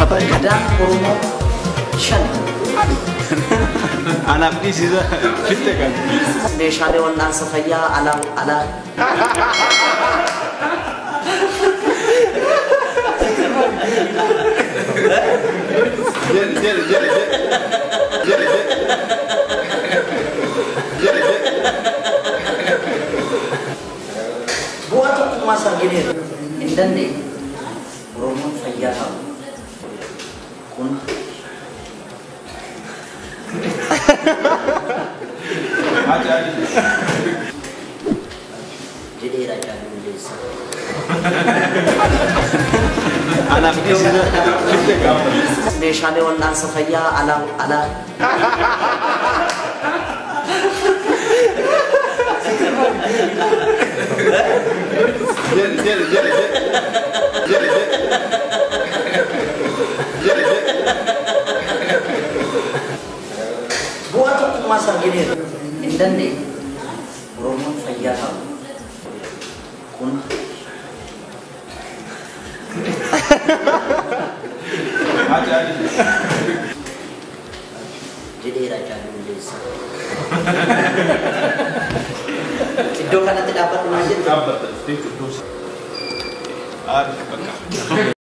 Gadaan Oromoo 5. Anaaf dhiisisa fitte kan. Meeshaalee wal'aansa fayyaa alaa alaa. Jedhi jedhi jedhi jedhi jedhi jedhi. Bu'aa tokkummaa argineerra. Hin dandeenye. Oromoon fayyaa qaba. Kun jedheera Haacaaluu Hundeessaa. Anaaf dhiisisa fitte kan. Meeshaalee wal'aansa fayyaa alaa alaa. Jedhi jedhi jedhi jedhi jedhi jedhi. Bu'aa tokkummaa argineerra. Hin dandeenye. Oromoon fayyaa qaba. Kun jedheera Haacaaluu Hundeessaa. Iddoo kanatti dhaabbadhu maal jettu? Dhaabbata. Bakka.